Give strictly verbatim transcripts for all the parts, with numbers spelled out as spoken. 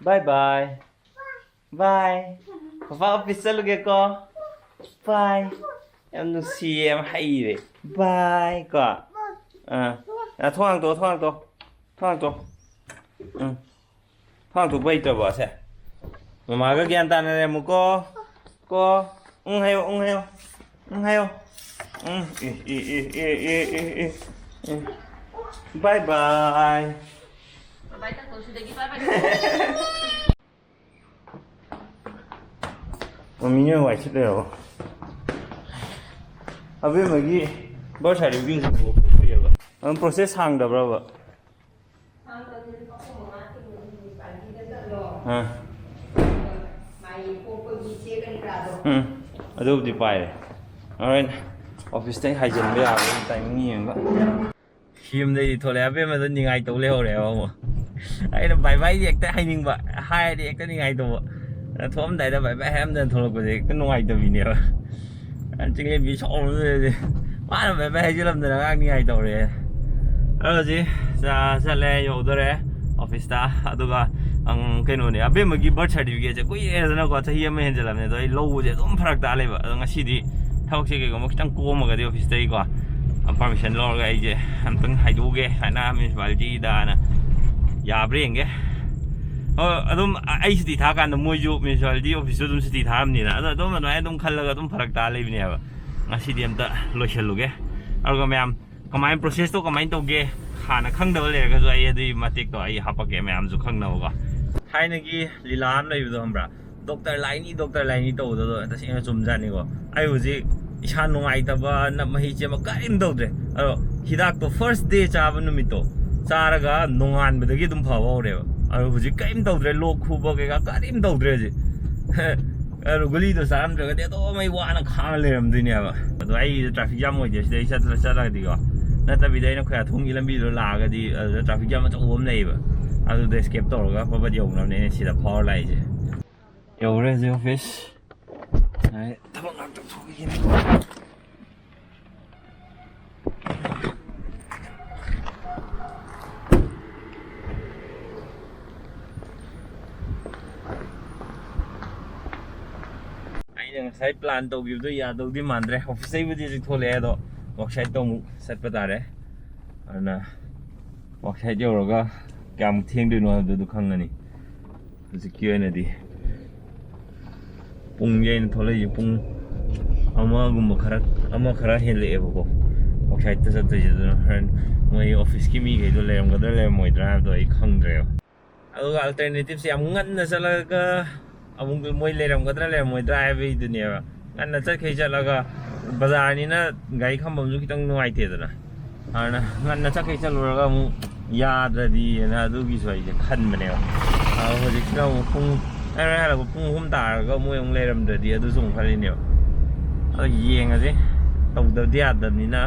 Bye bye. Bye. Papa office ꯆꯠꯂꯨꯒꯦꯀꯣ꯫ Bye. ꯌꯥꯝ ꯅꯨꯡꯁꯤꯌꯦ, ꯌꯥꯝ ꯍꯩꯔꯦ꯫ Bye ꯀꯣ꯫ ꯑꯥ꯫ ꯑꯥ, ꯊꯣꯡ ꯍꯥꯡꯇꯣꯛꯑꯣ, ꯊꯣꯡ ꯍꯥꯡꯇꯣꯛꯑꯣ꯫ ꯊꯣꯡ ꯍꯥꯡꯇꯣꯛꯑꯣ꯫ ꯎꯝ꯫ ꯊꯣꯡ ꯍꯥꯡꯇꯣꯛꯄ ꯍꯩꯇ꯭ꯔꯕꯣ ꯑꯁꯦ? ꯃꯃꯥꯒ ꯒ꯭ꯌꯥꯟ ꯇꯥꯅꯔꯦ ꯑꯃꯨꯛꯀꯣ꯫ ꯀꯣ꯫ ꯎꯝ ꯍꯥꯏꯌꯣ, ꯎꯝ ꯍꯥꯏꯌꯣ꯫ ꯎꯝ ꯍꯥꯏꯌꯣ꯫ ꯎꯝ꯫ E, E, E. Bye bye꯫ ꯕꯥꯏ ꯕꯥꯏ ꯇꯧꯊꯣꯛꯑꯣ ꯁꯤꯗꯒꯤ, ꯕꯥꯏ ꯕꯥꯏ ꯇꯧꯊꯣꯛꯑꯣ꯫ ꯃꯃꯤꯅ ꯋꯥꯏ ꯁꯤꯠ ꯂꯩꯔꯕꯣ? ꯑꯕꯦꯝꯃꯒꯤ ꯕꯥꯔꯊ ꯁꯥꯔꯇꯤꯐꯤꯀꯦꯠꯁꯦ ꯄꯨꯔꯛꯄ ꯀꯨꯏꯔꯕ? ꯑꯗꯨꯝ ꯄ꯭ꯔꯣꯁꯦꯁ ꯁꯥꯡꯗꯕ꯭ꯔꯕ? ꯁꯥꯡꯗꯕꯅꯤ, ꯂꯨꯄꯥ ꯀꯨꯟ ꯃꯉꯥ ꯇꯤꯡꯕꯅꯤ, ꯃ꯭ꯌꯨꯅꯤꯁꯤꯄꯥꯂꯤꯇꯤꯗ ꯆꯠꯂꯣ꯫ ꯑꯥ꯫ ꯑꯗꯨꯒ ꯃꯥꯒꯤ ꯄꯣꯛꯄꯒꯤ ꯆꯦ ꯀꯔꯤ ꯀꯔꯥꯗꯣ꯫ ꯎꯝ꯫ ꯑꯗꯨꯕꯨꯗꯤ ꯄꯥꯏꯔꯦ꯫ ꯍꯣꯔꯦꯟ ꯑꯣꯐꯤꯁꯇꯩ ꯍꯥꯏꯖꯤꯟꯕ ꯌꯥꯕꯒꯤ ꯇꯥꯏꯃꯤꯡ ꯌꯦꯡꯉꯒ꯫ ꯌꯨꯝꯗꯩꯗꯤ ꯊꯣꯛꯂꯛꯑꯦ, ꯑꯕꯦꯝꯃꯗꯣ ꯅꯤꯡꯉꯥꯏ ꯇꯧ ꯂꯩꯍꯧꯔꯦꯕ ꯑꯃꯨꯛ꯫ ꯑꯩꯅ ꯕꯥꯏ ꯕꯥꯏꯗꯤ ꯍꯦꯛꯇ ꯍꯥꯏꯅꯤꯡꯕ, ꯍꯥꯏꯔꯗꯤ ꯍꯦꯛꯇ ꯅꯤꯡꯉꯥꯏ ꯇꯧꯕ꯫ ꯑꯗ ꯊꯣꯛꯑꯝꯗꯥꯏꯗ ꯕꯥꯏ ꯕꯥꯏ ꯍꯥꯏꯔꯝꯗꯅ ꯊꯣꯛꯂꯛꯄꯁꯦ ꯍꯦꯛꯇ ꯅꯨꯡꯉꯥꯏꯇꯕꯤꯅꯦꯕ꯫ ꯆꯤꯡꯂꯦꯝꯕꯤ ꯁꯥꯎꯔꯕꯅꯦ꯫ ꯃꯥꯅ ꯕꯥꯏ ꯕꯥꯏ ꯍꯥꯏꯖꯤꯜꯂꯝꯗꯅ ꯑꯉꯥꯡ ꯅꯤꯡꯉꯥꯏ ꯇꯧꯔꯦ꯫ ꯑꯗꯣ ꯍꯧꯖꯤꯛ ꯆꯠꯂꯦ, ꯌꯧꯗꯣꯔꯦ ꯑꯣꯐꯤꯁꯇ꯫ ꯑꯗꯨꯒ, ꯑꯪ, ꯀꯩꯅꯣꯅꯦ, ꯑꯕꯦꯝꯃꯒꯤ ꯕꯥꯔꯊ ꯁꯥꯔꯇꯤꯐꯤꯀꯦꯠꯁꯦ ꯀꯨꯏꯔꯦꯗꯅꯀꯣ, ꯆꯍꯤ ꯑꯃ ꯍꯦꯟꯖꯜꯂꯝꯅꯦ꯫ ꯑꯗꯣ ꯑꯩ ꯂꯧꯕꯁꯦ ꯑꯗꯨꯝ ꯐꯔꯛ ꯇꯥ ꯂꯩꯕ꯫ ꯑꯗꯣ ꯉꯁꯤꯗꯤ ꯊꯕꯛꯁꯦ ꯀꯩꯒꯨꯝꯕ ꯈꯤꯇꯪ ꯀꯣꯝꯃꯒꯗꯤ ꯑꯣꯐꯤꯁꯇꯒꯤꯀꯣ ꯄꯥꯔꯃꯤꯁꯟ ꯂꯧꯔꯒ ꯑꯩꯁꯦ ꯑꯝꯇꯪ ꯍꯥꯏꯗꯣꯛꯎꯒꯦ ꯁꯨꯃꯥꯏꯅ ꯃ꯭ꯌꯨꯅꯤꯁꯤꯄꯥꯂꯤꯇꯤꯗꯅ꯫ ꯌꯥꯕ꯭ꯔꯥ ꯌꯦꯡꯒꯦ꯫ ꯑꯣ, ꯑꯗꯨꯝ ꯑꯩ ꯁꯨꯇꯤ ꯊꯥꯀꯥꯟꯗ ꯃꯣꯏꯁꯨ ꯃ꯭ꯌꯨꯅꯤꯁꯤꯄꯥꯂꯤꯇꯤ ꯑꯣꯐꯤꯁꯁꯨ ꯑꯗꯨꯝ ꯁꯨꯇꯤ ꯊꯥꯔꯝꯅꯤꯅ꯫ ꯑꯗꯣ ꯑꯗꯨꯝ ꯑꯗꯨꯃꯥꯏꯅ ꯑꯗꯨꯝ ꯈꯜꯂꯒ ꯑꯗꯨꯝ ꯐꯔꯛ ꯇꯥ ꯂꯩꯕꯅꯦꯕ꯫ ꯉꯁꯤꯗꯤ ꯑꯝꯇ ꯂꯣꯏꯁꯜꯂꯨꯒꯦ꯫ ꯑꯗꯨꯒ ꯃꯌꯥꯝ ꯀꯃꯥꯏꯅ, ꯄ꯭ꯔꯣꯁꯦꯁꯇꯣ ꯀꯃꯥꯏꯅ ꯇꯧꯒꯦ ꯍꯥꯟꯅ ꯈꯪꯗꯕ ꯂꯩꯔꯒꯁꯨ ꯑꯩ ꯑꯗꯨꯒꯤ ꯃꯇꯦꯛꯇꯣ ꯑꯩ ꯍꯥꯄꯛꯀꯦ ꯃꯌꯥꯝꯁꯨ ꯈꯪꯅꯕꯀꯣ꯫ ꯊꯥꯏꯅꯒꯤ ꯂꯤꯂꯥ ꯑꯃ ꯂꯩꯕꯗꯣ ꯈꯪꯕ꯭ꯔꯥ? ꯗꯣꯛꯇꯔ ꯂꯥꯏꯅꯤ, ꯗꯣꯛꯇꯔ ꯂꯥꯏꯅꯤ ꯇꯧꯕꯗꯣ ꯇꯁꯦꯡꯅ ꯆꯨꯝꯖꯥꯠꯅꯤꯀꯣ꯫ ꯑꯩ ꯍꯧꯖꯤꯛ ꯏꯁꯥ ꯅꯨꯡꯉꯥꯏꯇꯕ, ꯅꯞ ꯃꯍꯤ ꯆꯦꯟꯕ ꯀꯔꯤꯝ ꯇꯧꯗ꯭ꯔꯦ꯫ ꯑꯗꯣ ꯍꯤꯗꯥꯛꯇꯣ ꯐꯥꯔꯁ ꯗꯦ ꯆꯥꯕ ꯅꯨꯃꯤꯠꯇꯣ ꯆꯥꯔꯒ ꯅꯣꯡꯉꯥꯟꯕꯗꯒꯤ ꯑꯗꯨꯝ ꯐꯕ ꯍꯧꯔꯦꯕ꯫ ꯑꯗꯣ ꯍꯧꯖꯤꯛ ꯀꯔꯤꯝ ꯇꯧꯗ꯭ꯔꯦ, ꯂꯣꯛ ꯈꯨꯕ ꯀꯩꯀꯥ ꯀꯔꯤꯝ ꯇꯧꯗ꯭ꯔꯦ ꯍꯧꯖꯤꯛ꯫ ꯑꯗꯣ ꯒꯨꯂꯤꯗꯣ ꯆꯥꯔꯝꯗ꯭ꯔꯒꯗꯤ ꯑꯗꯨꯝ ꯑꯩ ꯋꯥꯅ ꯈꯥꯡꯉ ꯂꯩꯔꯝꯗꯣꯏꯅꯦꯕ꯫ ꯑꯗꯣ ꯑꯩꯒꯤꯗꯣ ꯇ꯭ꯔꯥꯐꯤꯛ ꯖꯥꯝ ꯑꯣꯏꯗꯦ ꯁꯤꯗꯩ ꯆꯠꯂ-, ꯆꯠꯂꯒꯗꯤꯀꯣ꯫ ꯅꯠꯇꯕꯤꯗ ꯑꯩꯅ ꯈꯣꯏꯌꯥꯊꯣꯡꯒꯤ ꯂꯝꯕꯤꯗꯣ ꯂꯥꯛꯑꯒꯗꯤ ꯑꯗꯨꯗ ꯇ꯭ꯔꯥꯐꯤꯛ ꯖꯥꯝ ꯑꯆꯧꯕ ꯑꯃ ꯂꯩꯌꯦꯕ꯫ ꯑꯗꯨꯗ ꯑꯦꯁꯀꯦꯞ ꯇꯧꯔꯒ ꯄꯕꯠ ꯌꯧꯅꯕꯅꯦ ꯑꯩꯅ ꯁꯤꯗ ꯐꯥꯎꯔ ꯂꯥꯛꯏꯁꯦ꯫ ꯌꯧꯔꯦ ꯍꯧꯖꯤꯛ ꯑꯣꯐꯤꯁ꯫ ꯑꯩ ꯊꯕꯛ ꯉꯥꯛꯇꯪ ꯊꯣꯛꯈꯤꯒꯦ꯫ ꯉꯁꯥꯏ ꯄ꯭ꯂꯥꯟ ꯇꯧꯈꯤꯕꯗꯣ ꯌꯥꯗꯧꯗꯤ ꯃꯥꯟꯗ꯭ꯔꯦ꯫ ꯑꯣꯐꯤꯁꯇꯩꯕꯨꯗꯤ ꯍꯧꯖꯤꯛ ꯊꯣꯛꯂꯛꯑꯦ, ꯑꯗꯣ ꯋꯥꯛꯁꯥꯏꯠꯇ ꯑꯃꯨꯛ ꯆꯠꯄ ꯇꯥꯔꯦ꯫ ꯑꯗꯨꯅ ꯋꯥꯛꯁꯥꯏꯠ ꯌꯧꯔꯒ ꯀꯌꯥꯃꯨꯛ ꯊꯦꯡꯗꯣꯏꯅꯣ ꯍꯥꯏꯕꯗꯨ ꯑꯗꯨ ꯈꯪꯉꯅꯤ꯫ ꯍꯧꯖꯤꯛꯀꯤ ꯑꯣꯏꯅꯗꯤ ꯄꯨꯡꯁꯦ, ꯑꯩꯅ ꯊꯣꯛꯂꯛꯏꯁꯦ ꯄꯨꯡ ꯑꯃꯒꯨꯝꯕ ꯈꯔ, ꯑꯃ ꯈꯔ ꯍꯦꯜꯂꯛꯑꯦꯕꯀꯣ꯫ ꯑꯥꯎꯠꯁꯥꯏꯗꯠꯇ ꯆꯠꯇꯣꯏꯁꯦ꯫ ꯑꯗꯨꯅ ꯍꯣꯔꯦꯟ ꯃꯣꯏ ꯑꯣꯐꯤꯁꯀꯤ ꯃꯤꯈꯩꯗꯣ ꯂꯩꯔꯝꯒꯗ꯭ꯔꯥ ꯂꯩꯔꯝꯃꯣꯏꯗ꯭ꯔꯥ ꯍꯥꯏꯕꯗꯣ ꯑꯩ ꯈꯪꯗ꯭ꯔꯦꯕ꯫ ꯑꯗꯨꯒ ꯑꯜꯇꯔꯅꯦꯇꯤꯞꯁꯦ ꯌꯥꯝ ꯉꯟꯅ ꯆꯠꯂꯒ ꯑꯃꯨꯛ ꯃꯣꯏ ꯂꯩꯔꯝꯒꯗ꯭ꯔꯥ ꯂꯩꯔꯝꯃꯣꯏꯗ꯭ꯔꯥ ꯍꯥꯏꯕꯒꯤꯗꯨꯅꯦꯕ꯫ ꯉꯟꯅ ꯆꯠꯈꯩ ꯆꯠꯂꯒ ꯕꯖꯥꯔꯅꯤꯅ ꯒꯥꯔꯤ ꯈꯥꯝꯕꯝꯁꯨ ꯈꯤꯇꯪ ꯅꯨꯡꯉꯥꯏꯇꯦꯗꯅ꯫ ꯑꯗꯨꯅ ꯉꯟꯅ ꯆꯠꯈꯩ ꯆꯠꯂꯨꯔꯒ ꯑꯃꯨꯛ ꯌꯥꯗ꯭ꯔꯗꯤꯅ ꯑꯗꯨꯒꯤꯁꯨ ꯑꯩꯁꯦ ꯈꯟꯕꯅꯦꯕ꯫ ꯑꯗꯣ ꯍꯧꯖꯤꯛꯁꯤꯅ ꯑꯃꯨꯛ ꯄꯨꯡ, ꯑꯩ ꯍꯣꯔꯦꯟ ꯍꯜꯂꯛꯄ ꯄꯨꯡ ꯑꯍꯨꯝ ꯇꯥꯔꯒ ꯃꯣꯏ ꯑꯃꯨꯛ ꯂꯩꯔꯝꯗ꯭ꯔꯗꯤ ꯑꯗꯨꯁꯨ ꯑꯃꯨꯛ ꯈꯜꯂꯤꯅꯦꯕ꯫ ꯑꯗꯣ ꯌꯦꯡꯉꯁꯦ, ꯇꯧꯗꯕꯗꯤ ꯌꯥꯗꯕꯅꯤꯅ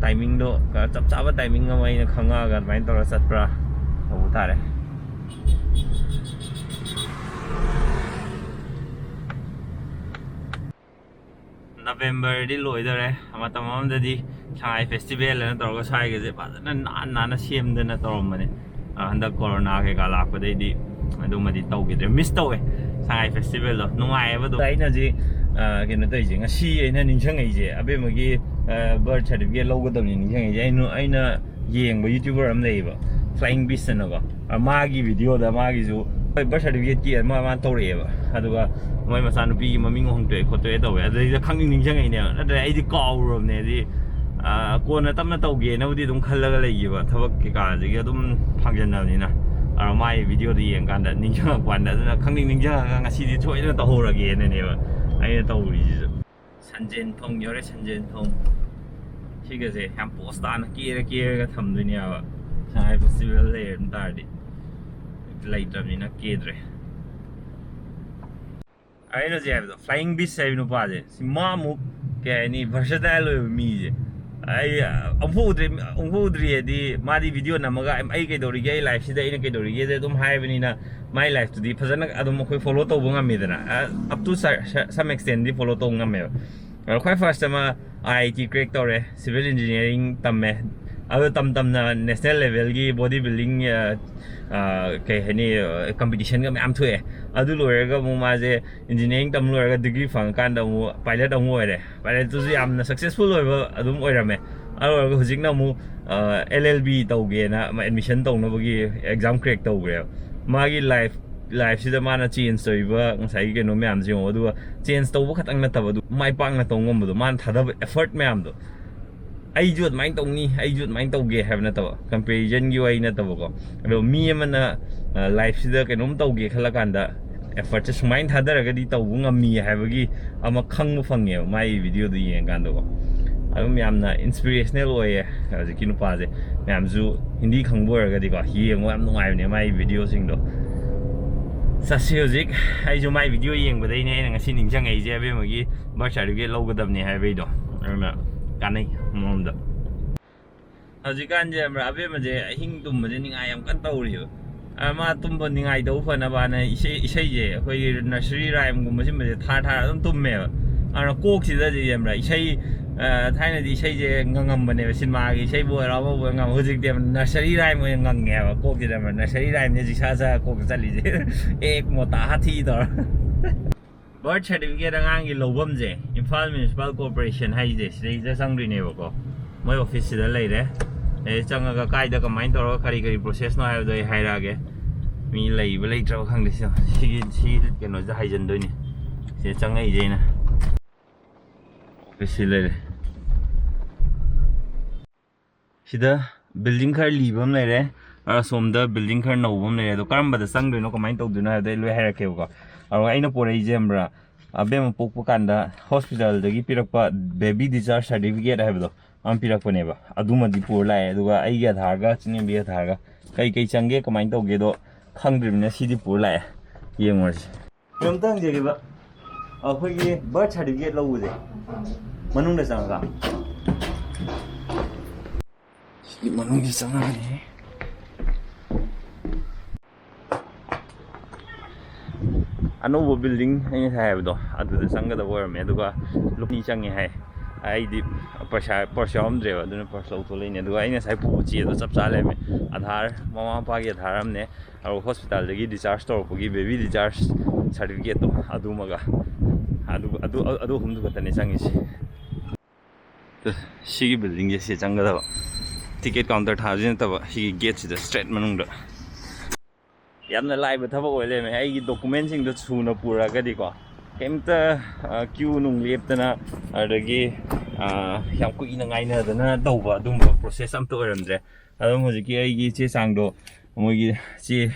ꯇꯥꯏꯃꯤꯡꯗꯣ ꯆꯞ ꯆꯥꯕ ꯇꯥꯏꯃꯤꯡ ꯑꯃ ꯑꯩꯅ ꯈꯪꯉꯛꯑꯒ ꯑꯗꯨꯃꯥꯏꯅ ꯇꯧꯔꯒ ꯆꯠꯄ꯭ꯔꯥ ꯇꯧꯕ ꯇꯥꯔꯦ꯫ ꯅꯕꯦꯝꯕꯔꯗꯤ ꯂꯣꯏꯗꯣꯔꯦ꯫ ꯃꯇꯝ ꯑꯃꯗꯗꯤ ꯁꯉꯥꯏ ꯐꯦꯁꯇꯤꯚꯦꯜ ꯑꯅ ꯇꯧꯔꯒ ꯁ꯭ꯋꯥꯏꯒꯁꯦ ꯐꯖꯅ ꯅꯥꯟ ꯅꯥꯟꯅ ꯁꯦꯝꯗꯅ ꯇꯧꯔꯝꯕꯅꯦ꯫ ꯑ, ꯍꯟꯗꯛ ꯀꯣꯔꯣꯅꯥ ꯀꯩꯀꯥ ꯂꯥꯛꯄꯗꯩꯗꯤ ꯑꯗꯨꯃꯗꯤ ꯇꯧꯈꯤꯗ꯭ꯔꯦ꯫ ꯃꯤꯁ ꯇꯧꯋꯦ ꯁꯉꯥꯏ ꯐꯦꯁꯇꯤꯚꯦꯜꯗꯣ, ꯅꯨꯡꯉꯥꯏꯌꯦꯕ ꯑꯗꯨꯝ꯫ ꯑꯩꯅ ꯍꯧꯖꯤꯛ, ꯑ, ꯀꯩꯅꯣ ꯇꯧꯔꯤꯁꯦ, ꯉꯁꯤ ꯑꯩꯅ ꯅꯤꯡꯁꯤꯡꯉꯛꯏꯁꯦ, ꯑꯕꯦꯝꯃꯒꯤ, ꯑ, ꯕꯥꯔꯊ ꯁꯥꯔꯇꯤꯐꯤꯀꯦꯠ ꯂꯧꯒꯗꯕꯅꯤ ꯅꯤꯡꯁꯤꯡꯉꯛꯏꯁꯦ꯫ ꯑꯩꯅ, ꯑꯩꯅ ꯌꯦꯡꯕ ꯌꯨꯇ꯭ꯌꯨꯕꯔ ꯑꯃ ꯂꯩꯌꯦꯕ, ꯐ꯭ꯂꯥꯏꯌꯤꯡ ꯕꯤꯁ ꯑꯅꯀꯣ꯫ ꯑ, ꯃꯥꯒꯤ ꯚꯤꯗꯤꯑꯣꯗ ꯃꯥꯒꯤꯁꯨ ꯍꯣꯏ, ꯕꯥꯔꯊ ꯁꯥꯔꯇꯤꯐꯤꯀꯦꯠꯀꯤ ꯑꯃ ꯃꯥꯅ ꯇꯧꯔꯛꯑꯦꯕ꯫ ꯑꯗꯨꯒ ꯃꯣꯏ ꯃꯆꯥꯅꯨꯄꯤꯒꯤ ꯃꯃꯤꯡ ꯍꯣꯡꯗꯣꯛꯑꯦ ꯈꯣꯠꯇꯣꯛꯑꯦ ꯇꯧꯋꯦ꯫ ꯑꯗꯨꯗꯩꯗ ꯈꯪꯅꯤꯡ ꯅꯤꯡꯁꯤꯡꯉꯛꯏꯅꯦꯕ꯫ ꯅꯠꯇ꯭ꯔꯗꯤ ꯑꯩꯗꯤ ꯀꯥꯎꯔꯨꯔꯕꯅꯦ꯫ ꯍꯥꯏꯗꯤ, ꯑ, ꯀꯣꯟꯅ ꯇꯞꯅ ꯇꯧꯒꯦꯅꯕꯨꯗꯤ ꯑꯗꯨꯝ ꯈꯜꯂꯒ ꯂꯩꯈꯤꯕ, ꯊꯕꯛ ꯀꯩꯀꯥꯁꯤꯒꯤ ꯑꯗꯨꯝ ꯐꯥꯡꯖꯟꯅꯕꯅꯤꯅ꯫ ꯑꯗꯣ ꯃꯥꯒꯤ ꯚꯤꯗꯤꯑꯣꯗꯣ ꯌꯦꯡꯀꯥꯟꯗ ꯅꯤꯡꯁꯤꯡꯉꯛꯄ ꯀꯥꯟꯗ, ꯑꯗꯨꯅ ꯈꯪꯅꯤꯡ ꯅꯤꯡꯁꯤꯡꯉꯒ ꯉꯁꯤꯗꯤ ꯁꯣꯏꯗꯅ ꯇꯧꯍꯧꯔꯒꯦꯅꯅꯦꯕ ꯑꯩꯅ ꯇꯧꯔꯤꯁꯤꯁꯨ꯫ ꯁꯟꯖꯦꯟ ꯊꯣꯡ ꯌꯧꯔꯦ, ꯁꯟꯖꯦꯟ ꯊꯣꯡ꯫ ꯁꯤꯒꯁꯦ ꯌꯥꯝ ꯄꯣꯁ ꯇꯥꯅ ꯀꯦꯔ ꯀꯦꯔꯒ ꯊꯝꯗꯣꯏꯅꯦꯕ, ꯁꯉꯥꯏ ꯐꯦꯁꯇꯤꯚꯦꯜ ꯂꯩꯔꯝ ꯇꯥꯔꯗꯤ꯫ ꯂꯩꯇ꯭ꯔꯕꯅꯤꯅ ꯀꯦꯗ꯭ꯔꯦ꯫ ꯑꯩꯅ ꯍꯧꯖꯤꯛ ꯍꯥꯏꯕꯗꯣ, ꯐ꯭ꯂꯥꯏꯌꯤꯡ ꯕꯤꯁ ꯍꯥꯏꯕ ꯅꯨꯄꯥꯁꯦ, ꯁꯤ ꯃꯥꯃꯨꯛ, ꯀꯩ ꯍꯥꯏꯅꯤ, ꯚꯔꯁꯦꯇꯥꯏꯜ ꯑꯣꯏꯕ ꯃꯤꯁꯦ ꯑꯩ ꯑꯃꯨꯛꯐꯥꯎ ꯎꯗ꯭ꯔꯤ꯫ ꯑꯃꯨꯛꯐꯥꯎ ꯎꯗ꯭ꯔꯤ ꯍꯥꯏꯗꯤ, ꯃꯥꯗꯤ ꯚꯤꯗꯤꯑꯣ ꯅꯝꯃꯒ ꯑꯩ ꯀꯩꯗꯧꯔꯤꯒꯦ, ꯑꯩ ꯂꯥꯏꯐꯁꯤꯗ ꯑꯩꯅ ꯀꯩꯗꯧꯔꯤꯒꯦꯁꯦ ꯑꯗꯨꯝ ꯍꯥꯏꯕꯅꯤꯅ, ꯃꯥꯏ ꯂꯥꯏꯐꯇꯨꯗꯤ ꯐꯖꯅ ꯑꯗꯨꯝ ꯑꯩꯈꯣꯏ ꯐꯣꯂꯣ ꯇꯧꯕ ꯉꯝꯃꯤꯗꯅ꯫ Up to some extent D follow ꯇꯧꯕ ꯉꯝꯃꯦꯕ꯫ ꯑꯗꯣ ꯈ꯭ꯋꯥꯏ ꯐꯥꯔꯁꯇ ꯑꯃ ꯑꯥꯏ ꯑꯥꯏ ꯇꯤ ꯀ꯭ꯔꯦꯛ ꯇꯧꯔꯦ, ꯁꯤꯚꯤꯜ ꯏꯟꯖꯤꯅꯤꯌꯥꯔꯤꯡ ꯇꯝꯃꯦ, ꯑꯗꯣ ꯇꯝ ꯇꯝꯅ ꯅꯦꯁꯅꯦꯜ ꯂꯦꯚꯦꯜꯒꯤ ꯕꯣꯗꯤ ꯕꯤꯜꯗꯤꯡ, ꯑ, ꯑ, ꯀꯩ ꯍꯥꯏꯅꯤ, ꯑ, ꯀꯝꯄꯤꯇꯤꯁꯟꯒ ꯃꯌꯥꯝ ꯊꯣꯛꯑꯦ꯫ ꯑꯗꯨ ꯂꯣꯏꯔꯒ ꯑꯃꯨꯛ ꯃꯥꯁꯦ ꯏꯟꯖꯤꯅꯤꯌꯥꯔꯤꯡ ꯇꯝ ꯂꯣꯏꯔꯒ ꯗꯤꯒ꯭ꯔꯤ ꯐꯪꯉꯀꯥꯟꯗ ꯑꯃꯨꯛ ꯄꯥꯏꯂꯠ ꯑꯃꯨꯛ ꯑꯣꯏꯔꯦ꯫ ꯄꯥꯏꯂꯠꯇꯨꯁꯨ ꯌꯥꯝꯅ ꯁꯛꯁꯦꯁꯐꯨꯜ ꯑꯣꯏꯕ ꯑꯗꯨꯝ ꯑꯣꯏꯔꯝꯃꯦ꯫ ꯑꯗꯨ ꯂꯣꯏꯔꯒ ꯍꯧꯖꯤꯛꯅ ꯑꯃꯨꯛ, ꯑ, ꯑꯦꯜ ꯑꯦꯜ ꯕꯤ ꯇꯧꯒꯦꯅ ꯑꯦꯗꯃꯤꯁꯟ ꯇꯧꯅꯕꯒꯤ ꯑꯦꯛꯖꯥꯝ ꯀ꯭ꯔꯦꯛ ꯇꯧꯈ꯭ꯔꯦꯕ꯫ ꯃꯥꯒꯤ ꯂꯥꯏꯐ, ꯂꯥꯏꯐꯁꯤꯗ ꯃꯥꯅ ꯆꯦꯟꯖ ꯇꯧꯔꯤꯕ ꯉꯁꯥꯏꯒꯤ ꯀꯩꯅꯣ ꯃꯌꯥꯝꯁꯦ ꯌꯦꯡꯉꯣ꯫ ꯑꯗꯨꯒ ꯆꯦꯟꯖ ꯇꯧꯕ ꯈꯛꯇꯪ ꯅꯠꯇꯕ, ꯑꯗꯨ ꯃꯥꯏ ꯄꯥꯛꯅ ꯇꯧ ꯉꯝꯕꯗꯣ, ꯃꯥꯅ ꯊꯥꯗꯕ ꯑꯦꯐꯔꯠ ꯃꯌꯥꯝꯗꯣ, "ꯑꯩꯁꯨ ꯑꯗꯨꯃꯥꯏꯅ ꯇꯧꯅꯤ, ꯑꯩꯁꯨ ꯑꯗꯨꯃꯥꯏꯅ ꯇꯧꯒꯦ" ꯍꯥꯏꯕ ꯅꯠꯇꯕ, ꯀꯝꯄꯦꯔꯤꯖꯟꯒꯤ ꯋꯥꯔꯤ ꯅꯠꯇꯕꯀꯣ꯫ ꯑꯗꯣ ꯃꯤ ꯑꯃꯅ, ꯑ, ꯂꯥꯏꯐꯁꯤꯗ ꯀꯩꯅꯣꯝ ꯇꯧꯒꯦ ꯈꯜꯂꯀꯥꯟꯗ ꯑꯦꯐꯔꯠꯁꯦ ꯁꯨꯃꯥꯏꯅ ꯊꯥꯗꯔꯒꯗꯤ ꯇꯧꯕ ꯉꯝꯃꯤ ꯍꯥꯏꯕꯒꯤ ꯑꯃ ꯈꯪꯕ ꯐꯪꯉꯦꯕ ꯃꯥꯏ ꯚꯤꯗꯤꯑꯣꯗꯨ ꯌꯦꯡꯉꯀꯥꯟꯗꯀꯣ꯫ ꯑꯗꯨꯝ ꯌꯥꯝꯅ ꯏꯟꯁꯄꯤꯔꯦꯁꯅꯦꯜ ꯑꯣꯏꯌꯦ ꯍꯧꯖꯤꯛꯀꯤ ꯅꯨꯄꯥꯁꯦ꯫ ꯃꯌꯥꯝꯁꯨ ꯍꯤꯟꯗꯤ ꯈꯪꯕ ꯑꯣꯏꯔꯒꯗꯤꯀꯣ, ꯌꯦꯡꯉꯣ, ꯌꯥꯝ ꯅꯨꯡꯉꯥꯏꯕꯅꯦ ꯃꯥꯏ ꯚꯤꯗꯤꯑꯣꯁꯤꯡꯗꯣ꯫ ꯆꯠꯁꯤ ꯍꯧꯖꯤꯛ꯫ ꯑꯩꯁꯨ ꯃꯥꯏ ꯚꯤꯗꯤꯑꯣ ꯌꯦꯡꯕꯗꯩꯅꯦ ꯑꯩꯅ ꯉꯁꯤ ꯅꯤꯡꯁꯤꯡꯉꯛꯏꯁꯦ, ꯑꯕꯦꯝꯃꯒꯤ ꯕꯥꯔꯊ ꯁꯥꯔꯇꯤꯐꯤꯀꯦꯠ ꯂꯧꯒꯗꯕꯅꯦ ꯍꯥꯏꯕꯩꯗꯣ꯫ ꯑꯗꯨꯅ ꯀꯥꯟꯅꯩ ꯑꯃꯔꯣꯝꯗ꯫ ꯍꯧꯖꯤꯛꯀꯥꯟꯁꯦ ꯈꯪꯕ꯭ꯔꯥ, ꯑꯕꯦꯝꯃꯁꯦ ꯑꯍꯤꯡ ꯇꯨꯝꯕꯁꯦ ꯅꯤꯡꯉꯥꯏ ꯌꯥꯝ ꯀꯟꯅ ꯇꯧꯔꯤꯕ꯫ ꯑ, ꯃꯥ ꯇꯨꯝꯕ ꯅꯤꯡꯉꯥꯏ ꯇꯧꯕ ꯐꯅꯕꯅ ꯏꯁꯩ, ꯏꯁꯩꯁꯦ, ꯑꯩꯈꯣꯏꯒꯤ ꯅꯔꯁꯔꯤ ꯔꯥꯏꯝꯒꯨꯝꯕ ꯁꯤꯒꯨꯝꯕꯁꯦ ꯊꯥꯔ ꯊꯥꯔ ꯑꯗꯨꯝ ꯇꯨꯝꯃꯦꯕ꯫ ꯑꯗꯨꯅ ꯀꯣꯛꯁꯤꯗꯗꯤ ꯈꯪꯕ꯭ꯔꯥ, ꯏꯁꯩ, ꯑ, ꯊꯥꯏꯅꯗꯤ ꯏꯁꯩꯁꯦ ꯉꯪꯉꯝꯕꯅꯦꯕ, ꯁꯤꯅꯦꯃꯥꯒꯤ ꯏꯁꯩꯕꯨ ꯑꯣꯏꯔꯣ ꯑꯃꯕꯨ ꯑꯣꯏꯔꯣ ꯉꯪꯉꯝ-, ꯍꯧꯖꯤꯛꯇꯤ ꯅꯔꯁꯔꯤ ꯔꯥꯏꯝ ꯑꯣꯏꯅ ꯉꯪꯉꯦꯕ ꯀꯣꯛꯁꯤꯗ ꯈꯪꯕ꯭ꯔꯥ꯫ ꯅꯔꯁꯔꯤ ꯔꯥꯏꯝꯁꯦ ꯍꯧꯖꯤꯛ ꯁꯥ ꯁꯥ ꯀꯣꯛꯇ ꯆꯠꯂꯤꯁꯦ꯫ ꯑꯦꯛ ꯃꯣꯇꯥ ꯍꯥꯊꯤ ꯇꯧꯔ꯫ ꯕꯥꯔꯊ ꯁꯥꯔꯇꯤꯐꯤꯀꯦꯠ ꯑꯉꯥꯡꯒꯤ ꯂꯧꯐꯝꯁꯦ ꯏꯝꯐꯥꯜ ꯃ꯭ꯌꯨꯅꯤꯁꯤꯄꯥꯜ ꯀꯣꯔꯄꯣꯔꯦꯁꯟ ꯍꯥꯏꯁꯦ ꯁꯤꯗꯩꯗ ꯆꯪꯗꯣꯏꯅꯦꯕꯀꯣ꯫ ꯃꯣꯏ ꯑꯣꯐꯤꯁꯁꯤꯗ ꯂꯩꯔꯦ꯫ ꯑꯗꯩ ꯆꯪꯉꯒ ꯀꯥꯏꯗ ꯀꯃꯥꯏꯅ ꯇꯧꯔꯒ ꯀꯔꯤ ꯀꯔꯤ ꯄ꯭ꯔꯣꯁꯦꯁꯅꯣ ꯍꯥꯏꯕꯗꯣ ꯑꯩ ꯍꯥꯏꯔꯛꯑꯒꯦ꯫ ꯃꯤ ꯂꯩꯕ ꯂꯩꯇ꯭ꯔꯕ ꯈꯪꯗꯦ꯫ ꯁꯤꯗ, ꯁꯤꯒꯤ, ꯁꯤ ꯀꯩꯅꯣꯁꯤꯗ ꯍꯥꯏꯖꯟꯗꯣꯏꯅꯦ꯫ ꯁꯤꯗ ꯆꯪꯉꯛꯏꯁꯦ ꯑꯩꯅ꯫ ꯑꯣꯐꯤꯁꯁꯤ ꯂꯩꯔꯦ꯫ ꯁꯤꯗ ꯕꯤꯜꯗꯤꯡ ꯈꯔ ꯂꯤꯕ ꯑꯃ ꯂꯩꯔꯦ, ꯑꯁꯣꯝꯗ ꯕꯤꯜꯗꯤꯡ ꯈꯔ ꯅꯧꯕ ꯑꯃ ꯂꯩꯔꯦ꯫ ꯑꯗꯣ ꯀꯔꯝꯕꯗ ꯆꯪꯗꯣꯏꯅꯣ, ꯀꯃꯥꯏꯅ ꯇꯧꯗꯣꯏꯅꯣ ꯍꯥꯏꯕꯗꯣ ꯑꯩ ꯂꯣꯏ ꯍꯥꯏꯔꯛꯀꯦꯕꯀꯣ꯫ ꯑꯗꯨꯒ ꯑꯩꯅ ꯄꯣꯔꯛꯏꯁꯦ ꯈꯪꯕ꯭ꯔꯥ, ꯑꯕꯦꯝꯃ ꯄꯣꯛꯄ ꯀꯥꯟꯗ ꯍꯣꯁꯄꯤꯇꯥꯜꯗꯒꯤ ꯄꯤꯔꯛꯄ ꯕꯦꯕꯤ ꯗꯤꯆꯥꯔꯖ ꯁꯥꯔꯇꯤꯐꯤꯀꯦꯠ ꯍꯥꯏꯕꯗꯣ ꯑꯃ ꯄꯤꯔꯛꯄꯅꯦꯕ, ꯑꯗꯨꯃꯗꯤ ꯄꯨꯔ ꯂꯥꯛꯑꯦ꯫ ꯑꯗꯨꯒ ꯑꯩꯒꯤ ꯑꯙꯥꯔꯒ ꯆꯤꯡꯂꯦꯝꯕꯤ ꯑꯙꯥꯔꯒ ꯀꯩ ꯀꯩ ꯆꯪꯒꯦ, ꯀꯃꯥꯏꯅ ꯇꯧꯒꯦꯗꯣ ꯈꯪꯗ꯭ꯔꯤꯕꯅꯤꯅ ꯁꯤꯗꯤ ꯄꯨꯔ ꯂꯥꯛꯑꯦ꯫ ꯌꯦꯡꯉꯨꯔꯁꯤ꯫ ꯀꯩꯅꯣꯝꯇ ꯍꯪꯖꯒꯦꯕ, ꯑꯩꯈꯣꯏꯒꯤ ꯕꯥꯔꯊ ꯁꯥꯔꯇꯤꯐꯤꯀꯦꯠ ꯂꯧꯕꯁꯦ ꯃꯅꯨꯡꯗ ꯆꯪꯉꯒ? ꯁꯤ ꯃꯅꯨꯡꯁꯤ ꯆꯪꯉꯒꯅꯤ꯫ ꯑꯅꯧꯕ ꯕꯤꯜꯗꯤꯡ ꯑꯩ ꯉꯁꯥꯏ ꯍꯥꯏꯕꯗꯣ ꯑꯗꯨꯗ ꯆꯪꯒꯗꯕ ꯑꯣꯏꯔꯝꯃꯦ꯫ ꯑꯗꯨꯒ ꯂꯨꯄꯥ ꯑꯅꯤ ꯆꯪꯉꯦ ꯍꯥꯏ꯫ ꯑꯩꯗꯤ ꯄꯩꯁꯥ ꯄꯔꯁ ꯌꯥꯎꯔꯝꯗ꯭ꯔꯦꯕ, ꯑꯗꯨꯅ ꯄꯔꯁ ꯂꯧꯊꯣꯛꯂꯛꯏꯅꯦ꯫ ꯑꯗꯨꯒ ꯑꯩꯅ ꯉꯁꯥꯏ ꯄꯨꯕ ꯆꯦꯗꯣ ꯆꯞ ꯆꯥ ꯂꯩꯔꯝꯃꯦ꯫ ꯑꯙꯥꯔ, ꯃꯃꯥ ꯃꯄꯥꯒꯤ ꯑꯙꯥꯔ ꯑꯃꯅꯦ, ꯑꯗꯨꯒ ꯍꯣꯁꯄꯤꯇꯥꯜꯗꯒꯤ ꯗꯤꯆꯥꯔꯖ ꯇꯧꯔꯛꯄꯒꯤ ꯕꯦꯕꯤ ꯗꯤꯆꯥꯔꯖ ꯁꯥꯔꯇꯤꯐꯤꯀꯦꯠꯇꯣ ꯑꯗꯨꯃꯒ꯫ ꯑꯗꯨ ꯑꯗꯨ ꯑꯗꯨ ꯑꯍꯨꯝꯗꯨ ꯈꯛꯇꯅꯦ ꯆꯪꯉꯤꯁꯦ꯫ ꯁꯤꯒꯤ ꯕꯤꯜꯗꯤꯡꯁꯦ ꯁꯤ ꯆꯪꯒꯗꯕ꯫ ꯇꯤꯀꯦꯠ ꯀꯥꯎꯟꯇꯔ ꯊꯥꯕꯁꯤ ꯅꯠꯇꯕ, ꯁꯤꯒꯤ ꯒꯦꯠꯁꯤꯗ ꯁ꯭ꯇ꯭ꯔꯦꯠ ꯃꯅꯨꯡꯗ꯫ ꯌꯥꯝꯅ ꯂꯥꯏꯕ ꯊꯕꯛ ꯑꯣꯏ ꯂꯩꯔꯝꯃꯦ꯫ ꯑꯩꯒꯤ ꯗꯣꯀꯨꯃꯦꯟꯁꯤꯡꯗꯣ ꯁꯨꯅ ꯄꯨꯔꯛꯑꯒꯗꯤꯀꯣ, ꯀꯩꯝꯇ ꯀ꯭ꯌꯨ ꯅꯨꯡ ꯂꯦꯞꯇꯅ, ꯑꯗꯒꯤ ꯌꯥꯝ ꯀꯨꯏꯅ ꯉꯥꯏꯅꯗꯅ ꯇꯧꯕ ꯑꯗꯨꯝꯕ ꯄ꯭ꯔꯣꯁꯦꯁ ꯑꯝꯇ ꯑꯣꯏꯔꯝꯗ꯭ꯔꯦ꯫ ꯑꯗꯨꯝ ꯍꯧꯖꯤꯛꯀꯤ ꯑꯩꯒꯤ ꯆꯦ ꯆꯥꯡꯗꯣ ꯃꯣꯏꯒꯤ ꯆꯦ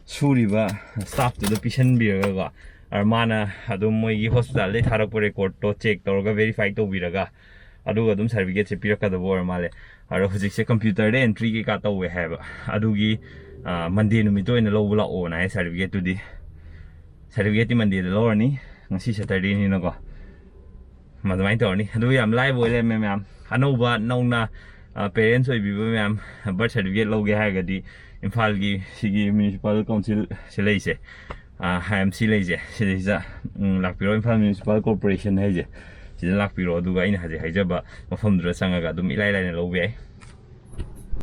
ꯁꯨꯔꯤꯕ ꯁ꯭ꯇꯥꯐꯇꯨꯗ ꯄꯤꯁꯟꯕꯤꯔꯒꯀꯣ, ꯑꯗ ꯃꯥꯅ ꯑꯗꯨꯝ ꯃꯣꯏꯒꯤ ꯍꯣꯁꯄꯤꯇꯥꯜꯗꯩ ꯊꯥꯔꯛꯄ ꯔꯦꯀꯣꯔꯠꯇꯣ ꯆꯦꯛ ꯇꯧꯔꯒ, ꯚꯦꯔꯤꯐꯥꯏ ꯇꯧꯕꯤꯔꯒ, ꯑꯗꯨꯒ ꯑꯗꯨꯝ ꯁꯥꯔꯇꯤꯐꯤꯀꯦꯠꯁꯦ ꯄꯤꯔꯛꯀꯗꯕ ꯑꯣꯏꯔ ꯃꯥꯜꯂꯦ꯫ ꯑꯗꯣ ꯍꯧꯖꯤꯛꯁꯦ ꯀꯝꯄ꯭ꯌꯨꯇꯔꯗ ꯑꯦꯟꯇ꯭ꯔꯤ ꯀꯩꯀꯥ ꯇꯧꯋꯦ ꯍꯥꯏꯕ, ꯑꯗꯨꯒꯤ ꯃꯟꯗꯦ ꯅꯨꯃꯤꯠꯇ ꯑꯣꯏꯅ ꯂꯧꯕ ꯂꯥꯛꯑꯣꯅ ꯍꯥꯏ ꯁꯥꯔꯇꯤꯐꯤꯀꯦꯠꯇꯨꯗꯤ꯫ ꯁꯥꯔꯇꯤꯐꯤꯀꯦꯠꯇꯤ ꯃꯟꯗꯦꯗ ꯂꯧꯔꯅꯤ, ꯉꯁꯤ ꯁꯦꯇꯔꯗꯦꯅꯤꯅꯀꯣ꯫ ꯑꯗꯨꯃꯥꯏꯅ ꯇꯧꯔꯅꯤ꯫ ꯑꯗꯨ ꯌꯥꯝ ꯂꯥꯏꯕ ꯑꯣꯏ ꯂꯩꯔꯝꯃꯦ ꯃꯌꯥꯝ꯫ ꯑꯅꯧꯕ ꯅꯧꯅ ꯄꯦꯔꯦꯟꯁ ꯑꯣꯏꯕꯤꯕ ꯃꯌꯥꯝ, ꯕꯥꯔꯊ ꯁꯥꯔꯇꯤꯐꯤꯀꯦꯠ ꯂꯧꯒꯦ ꯍꯥꯏꯔꯒꯗꯤ ꯏꯝꯐꯥꯜꯒꯤ ꯁꯤꯒꯤ ꯃ꯭ꯌꯨꯅꯤꯁꯤꯄꯥꯜ ꯀꯥꯎꯟꯁꯤꯜ ꯁꯤ ꯂꯩꯁꯦ, ꯑꯥꯏ ꯑꯦꯝ ꯁꯤ ꯂꯩꯁꯦ, ꯁꯤꯗꯩꯁꯤꯗ, ꯎꯝ, ꯂꯥꯛꯄꯤꯔꯣ꯫ ꯏꯝꯐꯥꯜ ꯃ꯭ꯌꯨꯅꯤꯁꯤꯄꯥꯜ ꯀꯣꯔꯄꯣꯔꯦꯁꯟ ꯍꯥꯏꯁꯦ, ꯁꯤꯗ ꯂꯥꯛꯄꯤꯔꯣ꯫ ꯑꯗꯨꯒ ꯑꯩꯅ ꯍꯧꯖꯤꯛ ꯍꯥꯏꯖꯕ ꯃꯐꯝꯗꯨꯗ ꯆꯪꯉꯒ ꯑꯗꯨꯝ ꯏꯂꯥꯏ ꯂꯥꯏꯅ ꯂꯧꯕ ꯌꯥꯏ꯫